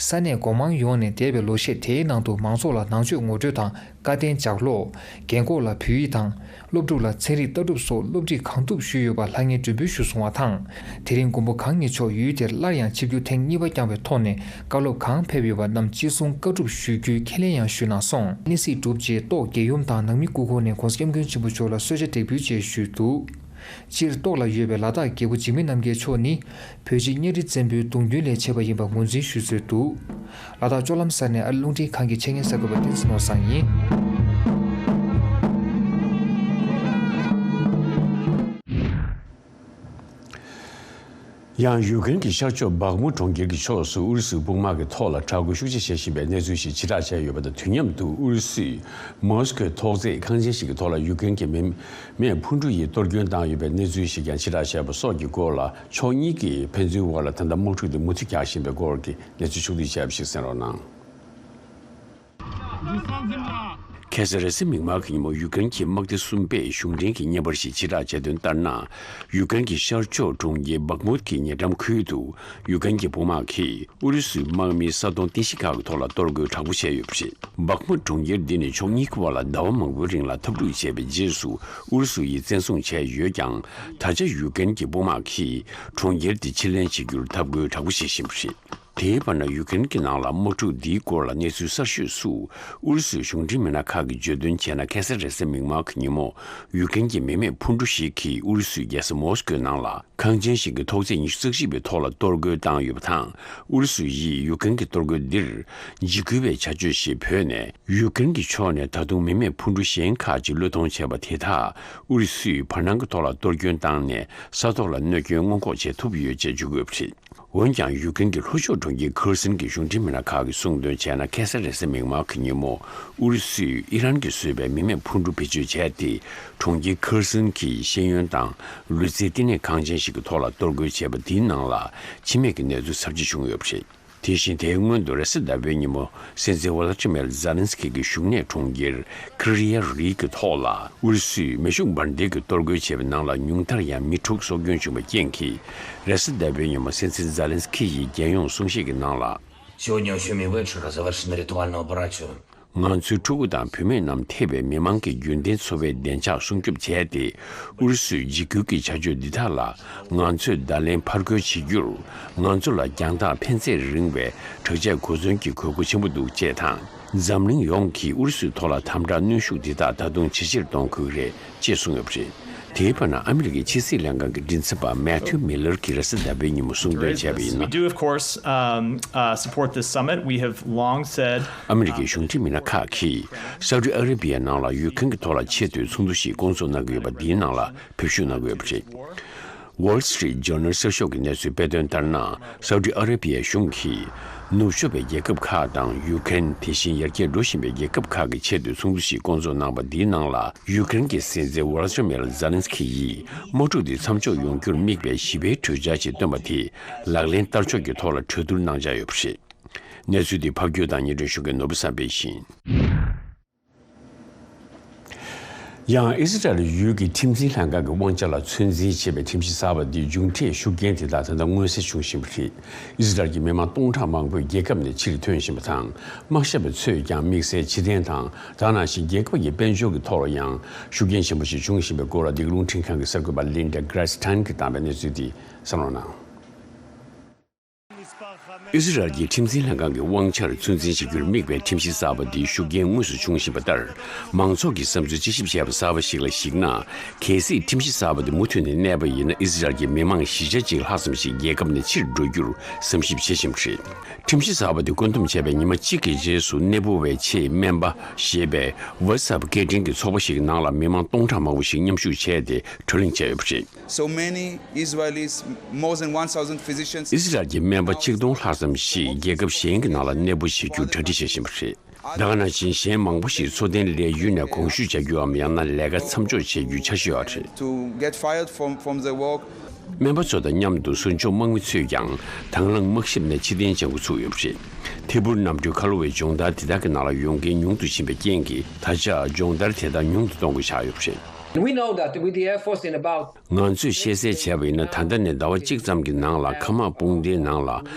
ས་གནས་སྒོ་མང་ཡོངས་ནས་འདས་པའི་ལོ་ཤས་དེའི་ནང་དུ་མང་ཚོགས་ལ་ནང་ཆོས་ངོ་སྤྲོད་དང་། བཀའ་བསྟན་ལྗགས་ཀློག། རྒན་གོག་ལ་བོད་ཡིག་དང་། སློབ་ཕྲུག་ལ་ཚན་རིག་ལྟ་གྲུབ་སོགས་སློབ་ཁྲིད་གང་ཐུབ་ཞུས་ཡོད་པ་ལྷང་ངེར་མགྲོན་འབོད་ཞུས་སོང་བ་དང་། དེ་རིང་མགོན་པོ་གང་ཉིད་མཆོག་ཡུལ་དེར་སླར་ཡང་ཆིབས་བསྒྱུར་ཐེངས་གཉིས་པ་བསྐྱངས་པའི་ཐོག་ནས། བཀའ་སློབ་གང་ཕེབས་ཡོད་པ་རྣམས་ཅི་གསུང་བཀའ་སྒྲུབ་ཞུ་རྒྱུའི་ཁས་ལེན་ཡང་ཞུས་གནང་སོང་། གནས་གཟིགས་གྲུབ་རྗེས་ཏོག་རྒྱལ་ཡུམ་དང་ནང་མི་སྐུ་འཁོར་ནས་༸གོང་ས་༸སྐྱབས་མགོན་ཆེན་པོ་མཆོག་ལ་གསོལ་ཇ་འདེགས་འབུལ་བཅས་ཞུས་འདུག། སྤྱིར་ཏོག་ལ་ཡོད་པའི་ལ་དྭགས་རྒྱལ་པོ་འཇིགས་མེད་རྣམ་རྒྱལ་མཆོག་ནི། བོད་རྗེ་གཉའ་ཁྲི་བཙན་པོའི་གདུང་རྒྱུད་ལས་མཆེད་པ་ཡིན་པ་ངོས་འཛིན་ཞུ་སྲོལ་འདུག། ལ་དྭགས་ལྕོག་ལམ་གསར་གནས་ཨ་རི་རླུང་འཕྲིན་ཁང་གི་ཆེད་གཉེར་གསར་འགོད་པ་བསྟན་འཛིན་ནོར་བཟང་ཡིན། ཡང་ཡུཀ་རེན་གྱི་ཤར་ཕྱོགས་བག་མུ་གྲོང་ཁྱེར་གྱི་ཕྱོགས་སུ་ཨུ་རུ་སུའི་དཔུང་དམག་གི་ཐོག་ལ་དྲག་རྒོལ་ཤུགས་ཆེ་བྱེད་བཞིན་པའི་གནས་ཚུལ་ཞིག་ཕྱིར་བསྒྲགས་བྱས་ཡོད་པ་དང་། དུས་མཉམ་དུ་ཨུ་རུ་སུས་མོ་སི་ཀོའི་ཐོག་བརྩེགས་ཁང་ཆེན་ཞིག་གི་ཐོག་ལ་ཡུཀ་རེན་གྱི་མི་མེ་འཕུར་གྲུ་ཡིས་གཏོར་སྐྱོན་བཏང་ཡོད་པའི་གནས་ཚུལ་ཞིག་ཀྱང་ཕྱིར་བསྒྲགས་བྱས་པ་སོགས་ཀྱི་སྐོར་ལ། ཕྱོགས་གཉིས་ཀྱིས་ཕན་ཚུན་དབར་ལ་ད་ལྟ་དམག་འཁྲུག་དེ་མུ་མཐུད་རྒྱག་བཞིན་པའི་སྐོར་གྱི་གནས་ཚུལ་ཕྱོགས་བསྡུས་བྱས་པ་ཞིག་གསན་རོགས་གནང་། ཁ་སང་རེས་གཟའ་མིག་དམར་གྱི་ཉིན་མོ་ཡུཀ་རེན་གྱི་དམག་སྡེ་གསུམ་པས་གཞུང་འབྲེལ་གྱི་བརྙན་པར་ཞིག་ཕྱིར་བསྒྲགས་བྱས་དོན་ལྟར་ན། ཡུཀ་རེན་གྱི་ཤར་ཕྱོགས་གྲོང་ཁྱེར་བག་མུད་ཀྱི་ཉེ་འགྲམ་ཁུལ་དུ་ཡུཀ་རེན་གྱི་དཔུང་དམག་གིས་ཨུ་རུ་སུའི་དམག་མིའི་ས་དོང་རྟེན་གཞི་ཁག་གི་ཐོག་ལ་གཏོར་རྒོལ་དྲག་པོ་བྱས་ཡོད་པ་རེད། བག་མུད་གྲོང་ཁྱེར་འདི་ནི་ཕྱོགས་གཉིས་ཀྱི་བར་ལ་ཟླ་བ་མང་པོའི་རིང་ལ་འཐབ་འཁྲུག་བྱས་པའི་རྗེས་སུ་ཨུ་རུ་སུ་ཡིས་བཙན་བཟུང་བྱས་ཡོད་ཀྱང་། ད་ཆ་ཡུཀ་རེན་གྱི་དཔུང་དམག་གིས་གྲོང་ཁྱེར་འདི་ཕྱིར་ལེན་བྱེད་རྒྱུར་འཐབ་རྒོལ་དྲག་པོ་བྱེད་བཞིན་པ་རེད། དེའི་བར་ན་ཡུཀ་རེན་གྱི་ནང་ལ་དམག་འཁྲུག་འདིའི་སྐོར་ལ་གནས་ཚུལ་གསར་ཤོས་སུ། ཨུ་རུ་སུའི་གཞུང་འབྲེལ་མི་སྣ་ཁག་གིས་བརྗོད་དོན་བྱས་ན། ཁ་སང་རེས་གཟའ་མིག་དམར་གྱི་ཉིན་མོ་ཡུཀ་རེན་གྱི་མི་མེད་འཕུར་གྲུ་ཞིག་གིས་ཨུ་རུ་སུའི་རྒྱལ་ས་མོ་སི་ཀོའི་ནང་ལ་ཁང་ཆེན་ཞིག་གི་ཐོག་བརྩེགས་ཉི་ཤུ་རྩ་གཅིག་པའི་ཐོག་ལ་གཏོར་རྒོལ་བཏང་ཡོད་པ་དང་། ཨུ་རུ་སུ་ཡིས་ཡུཀ་རེན་གྱི་གཏོར་རྒོལ་འདིར་འཇིགས་སྐུལ་བའི་བྱ་སྤྱོད་ཞེས་འབོད་ནས། ཡུཀ་རེན་གྱི་ཕྱོགས་ནས་ད་དུང་མི་མེད་འཕུར་གྲུ་གཞན་ཁག་ཅིག་བློས་གཏོང་བྱས་པ་དེ་དག་ཨུ་རུ་སུས་བར་སྣང་གི་ཐོག་ལ་གཏོར་སྐྱོན་བཏང་ནས། ས་ཐོག་ལ་གནོད་སྐྱོན་སྔོན་འགོག་བྱེད་ཐུབ་ཡོད་ཅེས་བརྗོད་ཀྱི་ཡོད་པ་རེད། འོན་ཀྱང་། ཡུཀ་རེན་གྱི་ལྷོ་ཕྱོགས་གྲོང་ཁྱེར་ཁེར་སན་གྱི་གཞུང་འབྲེལ་མི་སྣ་ཁག་གིས་གསུངས་དོན་བྱས་ན། ཁ་སང་རེས་གཟའ་མིག་དམར་གྱི་ཉིན་མོ་ཨུ་རུ་སུས་ཨི་རན་གྱིས་བཟོས་པའི་མི་མེད་འཕུར་གྲུ་བེད་སྤྱོད་བྱས་ཏེ། གྲོང་ཁྱེར་ཁེར་སན་གྱི་ཤེས་ཡོན་དང་ལུས་རྩལ་བསྟི་གནས་ཁང་ཆེན་ཞིག་གི་ཐོག་ལ་གཏོར་རྒོལ་བྱས་པ་དེའི་ནང་ལ་འཆི་རྨས་ཀྱི་གནས་ཚུལ་ཚར་གཅིག་བྱུང་ཡོད་པ་རེད། དེ་བཞིན་དེའི་སྔོན་དུ་རེས་གཟའ་ཟླ་བའི་ཉིན་མོ་སྲིད་འཛིན་ཝོ་ལ་ཏི་མེར་ཛེ་ལན་སི་ཀི་གི་བཞུགས་གནས་གྲོང་ཁྱེར་ཀི་རི་ཡ་རི་གི་ཐོག་ལ་ཨུ་རུ་སུས་མེ་ཤུགས་འབར་མདེལ་གྱིས་གཏོར་རྒོལ་བྱས་པའི་ནང་ལ་ཉུང་མཐར་ཡང་མི་དྲུག་སྲོག་སྐྱོན་བྱུང་བའི་རྐྱེན་གྱིས། རེས་གཟའ་ཟླ་བའི་ཉིན་མོ་སྲིད་འཛིན་ཛེ་ལན་སི་ཀི་ཡིས་རྒྱལ་ཡོངས་གསུང་བཤད་ཀྱི་ནང་ལ། Сегодня очень вечер завершен ритуальный обряд. ང་ཚོའི་ཕྲུ་གུ་དང་བུད་མེད་རྣམས་ཐེ་བའི་མི་མང་གི་རྒྱུན་ལྡན་འཚོ་བའི་བདེ་འཇགས་སྲུང་སྐྱོབ་བྱས་ཏེ། ཨུ་རུ་སུའི་འཇིགས་སྐུལ་གྱི་བྱ་སྤྱོད་འདི་དག་ལ་ང་ཚོས་བརྡ་ལན་ཕར་རྒོལ་བྱེད་རྒྱུར། ང་ཚོ་ལ་རྒྱང་ཐག་ཕན་ཚད་རིང་བའི་དྲག་ཆས་གོ་མཚོན་གྱི་དགོས་མཁོ་ཆེན་པོ་འདུག་ཅེས་དང་། འཛམ་གླིང་ཡོངས་ཀྱིས་ཨུ་རུ་སུའི་ཐོག་ལ་དམ་དྲག་གནོན་ཤུགས་འདི་དག་ད་དུང་ཇེ་ཆེར་གཏོང་དགོས་ཀྱི་རེད། ཅེས་གསུངས་ཡོད་པ་རེད། དེའི་བར་ན་ཨ་མི་རི་ཀའི་ཕྱི་སྲིད་ལྷན་ཁང་གི་མགྲིན་ཚབ་པ་མེ་ཐིའུ་མི་ལར་གྱིས་རེས་གཟའ་ཟླ་བའི་ཉིན་མོ་གསུངས་དོན་བྱས་པ་ཡིན་ན། We do, of course, um, uh, support this summit. We have long said, ཨ་མི་རི་ཀའི་གཞུང་འབྲེལ་མི་སྣ་ཁག་གིས་སའུ་ཏི་ཨ་རེ་བི་ཡའི་ནང་ལ་ཡུཀ་རེན་གྱི་ཐོག་ལ་ཆེས་མཐོའི་ཚོགས་འདུ་ཞིག་སྐོང་ཚོགས་གནང་གི་ཡོད་པ་འདིའི་ནང་ལ་ཕེབས་ཞུགས་གནང་གི་ཡོད་པ་རེད། Wall Street Journal་གསར་ཤོག་གི་གནས་ཚུལ་སྤེལ་དོན་ལྟར་ན། སའུ་ཏི་ཨ་རེ་བི་ཡའི་གཞུང་གིས་ནུབ་ཕྱོགས་པའི་རྒྱལ་ཁབ་ཁག་དང་ཡུཀ་རེན། དེ་བཞིན་ཡར་རྒྱས་འགྲོ་བཞིན་པའི་རྒྱལ་ཁབ་ཁག་གི་ཆེས་མཐོའི་ཚོགས་འདུ་ཞིག་སྐོང་ཚོགས་གནང་པ་འདིའི་ནང་ལ། ཡུཀ་རེན་གྱི་སྲིད་འཛིན་ཝོ་ལ་ཏི་མེར་ཛེ་ལན་སི་ཀི་ཡིས་དམག་འཁྲུག་འདི་མཚམས་འཇོག་ཡོང་རྒྱུར་དམིགས་པའི་ཞི་བའི་གྲོས་འཆར་ཞིག་བཏོན་པ་དེ་ལག་ལེན་བསྟར་ཕྱོགས་ཀྱི་ཐོག་ལ་གྲོས་བསྡུར་གནང་འཆར་ཡོད་པ་རེད། གནས་ཚུལ་འདི་ཕབ་སྒྱུར་དང་སྙན་སྒྲོན་ཞུ་མཁན་ནོར་བུ་བསམ་འཕེལ་ཡིན། ཡང་ཨི་སི་རལ་ཡུལ་གྱི་ཁྲིམས་འཛིན་ལྷན་ཁང་གི་དབང་ཆ་ལ་ཚོད་འཛིན་བྱེད་པའི་ཁྲིམས་གཞི་གསར་པ་འདིའི་མཇུག་འབྲས་ཤུགས་རྐྱེན་དེ་དག་ད་ལྟ་མངོན་གསལ་བྱུང་བཞིན་པ་རེད། ཨི་སི་རལ་གྱི་མི་མང་སྟོང་ཕྲག་མང་པོས་རྒྱལ་ཁབ་ནས་ཕྱིར་ཐོན་བཞིན་པ་དང་། དམག་ཞབས་པ་ཚོས་ཀྱང་དམིགས་བསལ་སྤྱི་མཐུན་དང་། ད་ནང་བཞིན་རྒྱལ་ཁབ་ཀྱི་དཔལ་འབྱོར་གྱི་ཐོག་ལ་ཡང་ཤུགས་རྐྱེན་ཆེན་པོ་ཞིག་བྱུང་བཞིན་པའི་སྐོར་ལ་འདི་ག་རླུང་འཕྲིན་ཁང་གི་གསར་འགོད་པ་ལིན་ཌ་གྷ་རེ་སི་ཐན་གྱིས་བཏང་བའི་གནས་ཚུལ་འདི་གསན་རོགས་གནང་། ཨི་སི་རལ་གྱི་ཁྲིམས་འཛིན་ལྷན་ཁང་གི་དབང་ཆར་ཚོད་འཛིན་བྱ་རྒྱུར་དམིགས་པའི་ཁྲིམས་གཞི་གསར་པ་འདིའི་ཤུགས་རྐྱེན་དངོས་སུ་བྱུང་བཞིན་པ་ལྟར། མང་ཚོགས་ཀྱིས་བསམ་ཚུལ་དཔྱད་ཞིབ་བྱས་པ་གསར་པ་ཞིག་ལ་གཞིགས་ན། གལ་སྲིད་ཁྲིམས་གཞི་གསར་པ་འདི་མུ་མཐུད་ནས་གནས་པ་ཡིན་ན། ཨི་སི་རལ་གྱི་མི་མང་བཞི་ཆ་གཅིག་ལྷག་ཙམ་ཞིག་རྒྱལ་ཁབ་ནས་ཕྱིར་འགྲོ་རྒྱུར་བསམ་ཞིབ་བྱེད་བཞིན་པ་རེད། ཁྲིམས་གཞི་གསར་པ་འདི་བཀོད་འདོམས་བྱས་པའི་ཉི་མ་གཅིག་གི་རྗེས་སུ། གནས་སྤོ་བའི་ཆེད་སྨན་པ་ཞེས་པའི་ཝ་ཊི་སི་ཨེབ་སྐད་འཕྲིན་གྱི་ཚོགས་པ་ཞིག་ནང་ལ་མི་མང་སྟོང་ཕྲག་མང་པོ་ཞིག་མཉམ་ཞུགས་བྱས་ཏེ་བགྲོ་གླེང་བྱས་ཡོད་པ་རེད། So many Israelis, more than one thousand physicians. ཨི་སི་རལ་གྱི་སྨན་པ་ཆིག་སྟོང་ལྷག་ཙམ་ཞིག་རྒྱལ་ཁབ་གཞན་གྱི་ནང་ལ་གནས་སྤོ་བྱེད་རྒྱུར་གྲ་སྒྲིག་བྱེད་བཞིན་པ་རེད། ད་ག་ནང་བཞིན་གཞན་མང་པོ་ཞིག་འཚོ་རྟེན་ལས་ཡུལ་ནས་དགོངས་ཞུ་བྱ་རྒྱུའམ། ཡང་ན་ལས་ཀ་མཚམས་འཇོག་བྱེད་རྒྱུའི་འཆར་གཞི་ཡོད་པ་རེད། To get fired from, from the work. སྨན་པ་ཚོ་དང་མཉམ་དུ་ཟུར་འཇོག་དམག་མི་ཚོས་ཀྱང་དང་བླངས་དམག་ཞབས་ནས་ཕྱིར་འཐེན་བྱ་འགོ་ཚུགས་ཡོད་པ་རེད། ཐད་འཕུར་གནམ་གྲུའི་ཁ་ལོ་བའི་སྦྱོང་བརྡར་དེ་དག་གི་ནང་ལ་ཡོང་མཁན་ཉུང་དུ་ཕྱིན་པའི་རྐྱེན་གྱིས། ད་ཆ་སྦྱོང་བརྡར་དེ་དག་ཉུང་དུ་གཏོང་དགོས་ཆགས་ཡོད་པ་རེད། We know that with the efforts in about ང་ཚོས་ཤེས་གསལ་བྱས་པ་ཡིན་ན། ད་ལྟ་ནས་ཟླ་བ་གཅིག་ཙམ་གྱི་ནང་ལ་མཁའ་དམག་དཔུང་སྡེའི་ནང་ལ་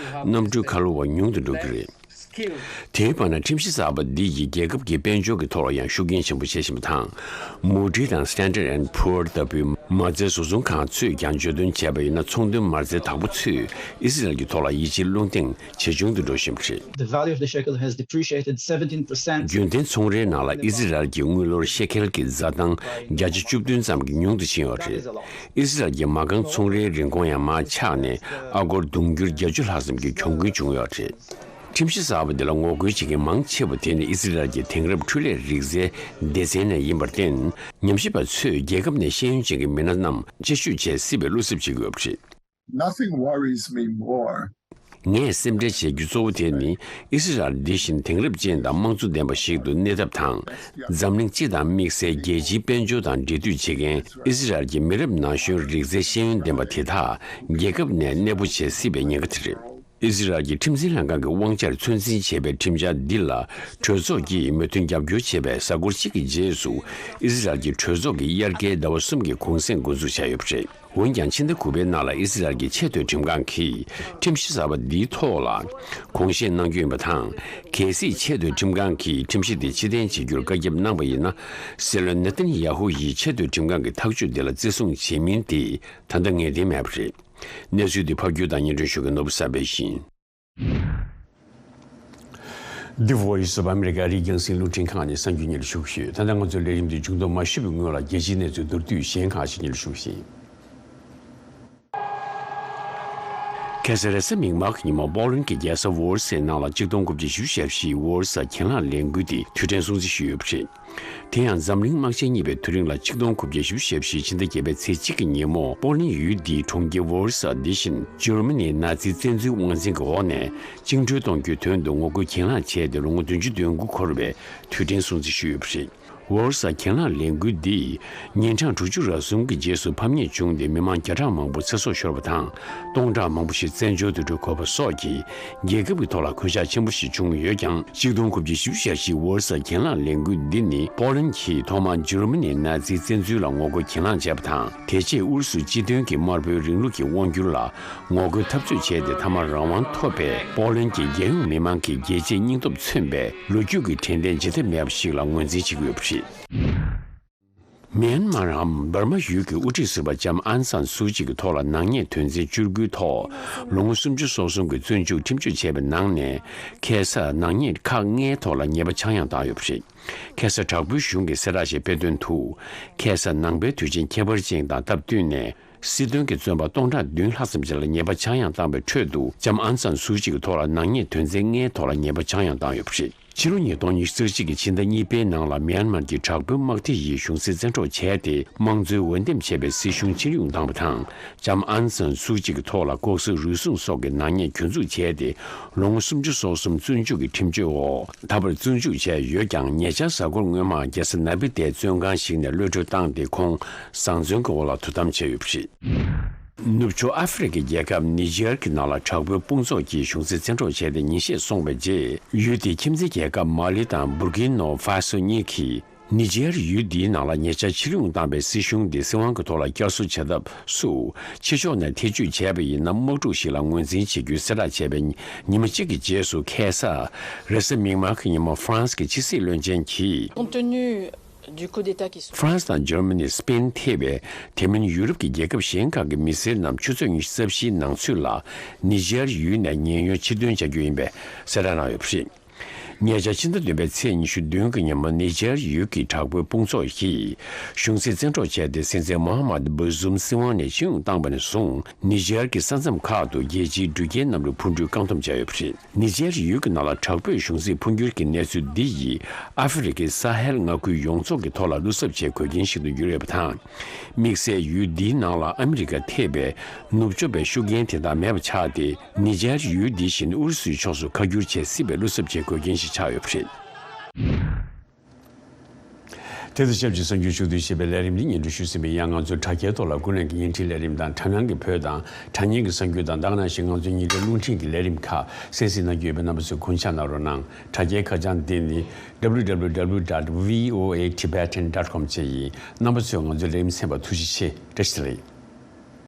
གནམ་གྲུའི་ཁ་ལོ་བ་ཉུང་དུ་འགྲོ་གི་རེད། དེའི་བར་ན་ཁྲིམས་གཞི་གསར་པ་འདི་ཡིས་རྒྱལ་ཁབ་ཀྱི་དཔལ་འབྱོར་གྱི་ཐོག་ལ་ཡང་ཤུགས་རྐྱེན་ཆེན་པོ་བྱེད་བཞིན་པ་དང་། Moody's་དང་Standard and Poor་ལྟ་བུའི་མ་རྩའི་བཟོ་ཚོང་ཁང་ཚོས་ཀྱང་བརྗོད་དོན་བྱས་པ་ཡིན་ན། ཚོང་དོན་མ་རྩའི་བདག་པོ་ཚོས་ཨི་སི་རལ་གྱི་ཐོག་ལ་ཡིད་ཆེས་བློ་འདེངས་ཇེ་ཆུང་དུ་འགྲོ་བཞིན་པ་རེད། The value of the shekel has depreciated seventeen percent. རྒྱུན་ལྡན་ཚོང་རའི་ནང་ལ་ཨི་སི་རལ་གྱི་དངུལ་ལོར་ཤེ་ཁེལ་གྱི་འཛའ་ཐང་བརྒྱ་ཆ་བཅུ་བདུན་ཙམ་གྱིས་ཉུང་དུ་ཕྱིན་ཡོད་རེད། ཨི་སི་རལ་གྱི་མ་རྐང་ཚོང་རའི་རིན་གོང་ཡང་མར་ཆག་ནས། ཨ་སྒོར་དུང་ཕྱུར་བརྒྱད་ཅུ་ལྷག་ཙམ་གྱི་གྱོང་གུན་བྱུང་ཡོད་རེད། ཁྲིམས་གཞི་གསར་པ་འདི་ལ་ངོ་རྒོལ་བྱེད་མཁན་མང་ཆེ་བ་དེ་ནི་ཨི་སི་རལ་གྱི་དེང་རབས་འཕྲུལ་ལས་རིག་རྩལ་སྡེ་ཚན་ནས་ཡིན་པར་བརྟེན། ཉམས་ཞིབ་པ་ཚོས་རྒྱལ་ཁབ་ནས་ཤེས་ཡོན་ཅན་གྱི་མི་སྣ་རྣམས་དཔྱད་ཞིབ་བྱེད་སྲིད་པའི་བློ་འཚབ་བྱེད་ཀྱི་ཡོད་པ་རེད། Nothing worries me more. ངས་སེམས་ཁྲལ་བྱེད་རྒྱུ་གཙོ་བོ་དེ་ནི། ཨི་སི་རལ་འདི་བཞིན་དེང་རབས་ཅན་དང་དམངས་གཙོ་ལྡན་པ་ཞིག་ཏུ་གནས་ཐབས་དང་། འཛམ་གླིང་སྤྱི་དང་དམིགས་བསལ་རྒྱལ་སྤྱིའི་དཔལ་འབྱོར་དང་འབྲེལ་མཐུད་བྱེད་མཁན་ཨི་སི་རལ་གྱི་མི་རབས་ན་གཞོན་རིག་རྩལ་ཤེས་ཡོན་ལྡན་པ་དེ་དག་རྒྱལ་ཁབ་ནས་གནས་སྤོ་བྱེད་སྲིད་པའི་ཉེན་ཁ་དེ་རེད། ཨི་སི་རལ་གྱི་ཁྲིམས་འཛིན་ལྷན་ཁང་གི་དབང་ཆར་ཚོད་འཛིན་བྱེད་པའི་ཁྲིམས་འཆར་འདི་ལ་གྲོས་ཚོགས་ཀྱིས་མོས་མཐུན་རྒྱབ་སྐྱོར་བྱས་པའི་གཟའ་འཁོར་གཅིག་གི་རྗེས་སུ། ཨི་སི་རལ་གྱི་གྲོས་ཚོགས་ཀྱིས་དབྱར་ཁའི་ཟླ་བ་གསུམ་གྱི་གུང་སེང་འགོ་འཛུགས་བྱས་ཡོད་པ་རེད། འོན་ཀྱང་། ཕྱི་ཟླ་དགུ་པའི་ནང་ལ་ཨི་སི་རལ་གྱི་ཆེས་མཐོའི་ཁྲིམས་ཁང་གིས་ཁྲིམས་གཞི་གསར་པ་འདིའི་ཐོག་ལ་དགོངས་བཞེས་གནང་རྒྱུ་ཡིན་པ་དང་། གལ་སྲིད་ཆེས་མཐོའི་ཁྲིམས་ཁང་གིས་ཁྲིམས་གཞི་འདི་ཕྱིར་འཐེན་བྱེད་རྒྱུར་བཀའ་ཁྱབ་གནང་བ་ཡིན་ན། སྲིད་བློན་ནེ་ཐན་ཡ་ཧུ་ཡིས་ཆེས་མཐོའི་ཁྲིམས་ཁང་གི་ཐག་གཅོད་འདི་ལ་བརྩི་སྲུང་བྱེད་མིན་དེ་ད་ལྟ་ངེས་གཏན་མེད་པ་རེད། གནས་ཚུལ་འདི་ཕབ་སྒྱུར་དང་སྙན་སྒྲོན་ཞུ་མཁན་ནོར་བུ་བསམ་འཕེལ་ཡིན། The Voice of America་རིགས་རྒྱང་སྲིང་རླུང་འཕྲིན་ཁང་ནས་གསར་འགྱུར་སྙན་ཞུ་ཞུས། ད་ལྟ་ང་ཚོའི་ལས་རིམ་འདི་མཇུག་སྡོམ་མ་ཞུས་པའི་སྔོན་ལ། རྒྱལ་སྤྱིའི་གནས་ཚུལ་མདོར་བསྡུས་གཞན་ཁག་ཅིག་སྙན་ཞུ་ཞུ་ཡིན། ཁ་སང་རེས་གཟའ་མིག་དམར་གྱི་ཉིན་མོ། པོ་ལན་གྱི་རྒྱལ་ས་ཝོར་སའི་ནང་ལ་ཆིག་སྟོང་དགུ་བརྒྱ་བཞི་བཅུ་ཞེ་བཞི་ཝོར་སའི་གྱེན་ལངས་ལས་འགུལ་དེ་དུས་དྲན་སྲུང་བརྩི་ཞུས་ཡོད་པ་རེད། དེ་ཡང་འཛམ་གླིང་དམག་ཆེན་གཉིས་པའི་དུས་རིང་ལ་ཆིག་སྟོང་དགུ་བརྒྱ་བཞི་བཅུ་ཞེ་བཞི། ཕྱི་ཟླ་བརྒྱད་པའི་ཚེས་གཅིག་གི་ཉིན་མོ། པོ་ལན་ཡུལ་འདིའི་གྲོང་ཁྱེར་ཝོར་སའི་འདི་བཞིན་འཇར་མ་ནིའི་ནཱ་ཛི་བཙན་འཛུལ་དབང་འཛིན་གྱི་འོག་ནས་བཅིངས་འགྲོལ་གཏོང་རྒྱུའི་དོན་དུ་ངོ་རྒོལ་གྱེན་ལངས་བྱས་ཏེ། ལོ་ངོ་བདུན་ཅུ་དོན་དགུ་འཁོར་བའི་དུས་དྲན་སྲུང་བརྩི་ཞུས་ཡོད་པ་རེད། ཝོལ་སར་གྱེན་ལངས་ལས་འགུལ་འདིས་ཉིན་གྲངས་དྲུག་ཅུ་རེ་ཟུང་གི་རྗེས་སུ་ཕམ་ཉེས་བྱུང་སྟེ་མི་མང་བརྒྱ་ཕྲག་མང་པོ་ཚེ་སྲོག་ཤོར་བ་དང་། སྟོང་ཕྲག་མང་པོ་ཞིག་བཙན་བྱོལ་དུ་འགྲོ་དགོས་པ་སོགས་ཀྱིས་རྒྱལ་ཁབ་ཀྱི་ཐོག་ལ་གོད་ཆག་ཆེན་པོ་ཞིག་བྱུང་ཡོད་ཀྱང་། ཆིག་སྟོང་དགུ་བརྒྱ་བཞི་བཅུ་ཞེ་བཞི་ཝོལ་སར་གྱེན་ལངས་ལས་འགུལ་འདི་ནི་པོ་ལན་གྱིས་ཐོག་མར་འཇར་མ་ནིའི་ནཱ་ཛིའི་བཙན་འཛུལ་ལ་ངོ་རྒོལ་གྱེན་ལངས་བྱས་པ་དང་། དེ་རྗེས་ཨུ་རུ་སུ་སྤྱི་མཐུན་གྱི་དམར་པོའི་རིང་ལུགས་ཀྱི་དབང་བསྒྱུར་ལ་ངོ་རྒོལ་འཐབ་རྩོད་བྱས་ཏེ། མཐའ་མར་རང་དབང་ཐོབ་པའི་པོ་ལན་གྱི་རྒྱལ་ཡོངས་མི་མང་གི་རྒྱལ་གཅེས་སྙིང་སྟོབས་མཚོན་པའི་ལོ་རྒྱུས་ཀྱི་དྲན་རྟེན་བརྗེད་ཐབས་མེད་པ་ཞིག་ལ་ངོས་འཛིན་བྱེད་ཀྱི་ཡོད་པ་རེད། མེན་མར་འམ་འབར་མ་ཡུལ་གྱི་དབུ་ཁྲིད་ཟུར་པ་ལྕམ་ཨན་སན་སུའུ་ཅི་གི་ཐོག་ལ་ནག་ཉེས་དོན་ཚན་བཅུ་དགུའི་ཐོག་ལོ་ངོ་སུམ་ཅུ་སོ་གསུམ་གྱི་བཙོན་འཇུག་ཁྲིམས་གཅོད་བྱས་པའི་ནང་ནས། ཁ་སང་ནག་ཉེས་ཁག་ལྔའི་ཐོག་ལ་ཉེས་པ་ཆག་ཡང་བཏང་ཡོད་པ་རེད། ཁ་སང་དྲག་པོའི་གཞུང་གིས་གསལ་བསྒྲགས་ཤིག་སྤེལ་དོན་དུ། ཁ་སང་ནང་པའི་དུས་ཆེན་ཁྱད་པར་ཅན་དང་སྟབས་བསྟུན་ནས། སྲིད་དོན་གྱི་བཙོན་པ་སྟོང་ཕྲག་བདུན་ལྷག་ཙམ་ཞིག་ལ་ཉེས་པ་ཆག་ཡང་བཏང་བའི་ཁྲོད་དུ། ལྕམ་ཨན་སན་སུའུ་ཅི་གི་ཐོག་ལ་ནག་ཉེས་དོན་ཚན་ལྔའི་ཐོག་ལ་ཉེས་པ་ཆག་ཡང་བཏང་ཡོད་པ་རེད། ཕྱི་ལོ་ཉིས་སྟོང་ཉི་ཤུ་རྩ་གཅིག་གི་ཕྱི་ཟླ་གཉིས་པའི་ནང་ལ་མེན་མར་གྱི་དྲག་པོའི་དམག་སྡེ་ཡིས་གཞུང་སྲིད་བཙན་འཕྲོག་བྱས་ཏེ། དམངས་གཙོའི་འོས་འདེམས་བྱས་པའི་སྲིད་གཞུང་ཕྱིར་ཡོང་བཏང་བ་དང་། ལྕམ་ཨན་སན་སུའུ་ཅི་གི་ཐོག་ལ་ལྐོག་ཟ་རུལ་སུངས་སོགས་ཀྱི་ནག་ཉེས་གྱོད་འཛུགས་བྱས་ཏེ། ལོ་ངོ་སུམ་ཅུ་སོ་གསུམ་བཙོན་འཇུག་གི་ཁྲིམས་གཅོད་འོག་ད་བར་བཙོན་འཇུག་བྱས་ཡོད་ཀྱང་། ཉེ་ཆར་གཟའ་འཁོར་སྔོན་མ་རྒྱལ་ས་ནའི་པི་ཏའི་བཙོན་ཁང་ཞིག་ནས་གློད་གྲོལ་བཏང་སྟེ། ཁོང་བཟང་བཙོན་གྱི་འོག་ལ་དོ་དམ་བྱས་ཡོད་པ་རེད། ནུབ་ཕྱོགས་ཨ་ཧྥེ་རི་ཁའི་རྒྱལ་ཁབ་ནི་ཇི་ཡར་གྱི་ནང་ལ་དྲག་པོའི་དཔུང་ཚོགས་ཀྱིས་གཞུང་སྲིད་བཙན་འཕྲོག་བྱས་ཏེ་ཉིན་ཤས་སོང་བའི་རྗེས། ཡུལ་དེའི་ཁྱིམ་མཚེས་རྒྱལ་ཁབ་མ་ལི་དང་བུར་ཀིན་ནོ་ཧྥ་སོ་གཉིས་ཀྱིས། ནི་ཇི་ཡར་ཡུལ་འདིའི་ནང་ལ་ཉེ་ཆར་ཕྱིར་ཡོང་བཏང་བའི་སྲིད་གཞུང་དེ་སྲིད་དབང་གི་ཐོག་ལ་བསྐྱར་གསོ་བྱ་ཐབས་སུ། ཕྱི་ཕྱོགས་ནས་ཐེ་བྱུས་བྱས་པ་ཡིན་ན། དམག་འཁྲུག་ཞིག་ལ་ངོས་འཛིན་བྱེད་རྒྱུའི་གསལ་བསྒྲགས་བྱས་པའི་ཉི་མ་གཅིག་གི་རྗེས་སུ། ཁ་སང་རེས་གཟའ་མིག་དམར་གྱི་ཉིན་མོ། ཧྥ་རན་སི་གི་ཕྱི་སྲིད་བློན་ཆེན་གྱིས། Compte tenu du coup d'État qui se ཧྥ་རན་སི་དང་འཇར་མ་ནི། སི་པེན་ཐེ་བའི་དེ་མིན་ཡུ་རོབ་ཀྱི་རྒྱལ་ཁབ་གཞན་ཁག་གི་མི་སེར་རྣམས་ཆུ་ཚོད་ཉི་ཤུ་རྩ་བཞིའི་ནང་ཚུད་ལ་ནི་ཇར་ཡུལ་ནས་ཉེན་གཡོལ་ཕྱིར་འདོན་བྱ་རྒྱུ་ཡིན་པའི་གསལ་བསྒྲགས་གནང་ཡོད་པ་རེད། ཉེ་ཆར་ཕྱི་ཟླ་བདུན་པའི་ཚེས་ཉི་ཤུ་བདུན་གྱི་ཉིན་མོ། ནི་ཇར་ཡུལ་གྱི་དྲག་པོའི་དཔུང་ཚོགས་ཀྱིས་གཞུང་སྲིད་བཙན་འཕྲོག་བྱས་ཏེ། སྲིད་འཛིན་མོ་ཧ་མད་བྷུ་ཛུམ་སྲིད་དབང་ནས་ཕྱིར་ཡོང་བཏང་བ་ནས་བཟུང་། ནི་ཇར་གྱི་ས་མཚམས་ཁག་ཏུ་རྒྱལ་སྤྱིའི་འགྲུལ་སྐྱེལ་གནམ་གྲུ་འཕུར་འགྲུལ་བཀག་སྡོམ་བྱས་ཡོད་པ་རེད། ནི་ཇར་ཡུལ་གྱི་ནང་ལ་དྲག་པོས་གཞུང་སྲིད་འཕོ་འགྱུར་གྱི་གནས་ཚུལ་འདི་ཡིས། ཨ་ཧྥེ་རི་ཁའི་ས་ཧེལ་མངའ་ཁུལ་ཡོངས་རྫོགས་ཀྱི་ཐོག་ལ་བློ་འཚབ་བྱེད་དགོས་རྐྱེན་ཞིག་ཏུ་གྱུར་ཡོད་པ་དང་། དམིགས་བསལ་ཡུལ་འདིའི་ནང་ལ་ཨ་མི་རི་ཀ་ཐེ་བའི་ནུབ་ཕྱོགས་པའི་ཤུགས་རྐྱེན་དེ་དག་མེད་པ་ཆགས་ཏེ། ནི་ཇར་ཡུལ་འདི་བཞིན་ཨུ་རུ་སུའི་ཕྱོགས་སུ་ཁ་བསྒྱུར་བྱེད་སྲིད་པའི་བློ་འཚབ་བྱེད་དགོས་རྐྱེན་ཞིག་ཆགས་ཡོད་པ་རེད། དེ་དང་ཆབས་ཅིག་གསར་འགྱུར་ཕྱོགས་བསྡུས་ཞེས་པའི་ལས་རིམ་འདི་སྙན་སྒྲོན་ཞུས་ཟིན་པ་ཡིན། ང་ཚོའི་དྲ་རྒྱའི་ཐོག་ལ་ཀུན་གླེང་གི་བརྙན་འཕྲིན་ལས་རིམ་དང་། དྲ་སྣང་གི་བོད་དང་དྲ་བརྙན་གྱི་གསར་འགྱུར་དང་། དེ་ག་ནང་བཞིན་ང་ཚོའི་ཉིན་རེའི་རླུང་འཕྲིན་གྱི་ལས་རིམ་ཁག་གསན་གཟིགས་གནང་རྒྱུ་ཡོད་པས། རྣམ་པ་ཚོས་གུས་ཕྱག་གནང་རོགས་གནང་། དྲ་རྒྱའི་ཁ་བྱང་འདི་ནི། W W W dot V O A Tibetan dot com བཅས་ཡིན། རྣམ་པ་ཚོས་ང་ཚོའི་ལས་རིམ་གསན་པར་ཐུགས་རྗེ་ཆེ། བཀྲ་ཤིས་བདེ་ལེགས།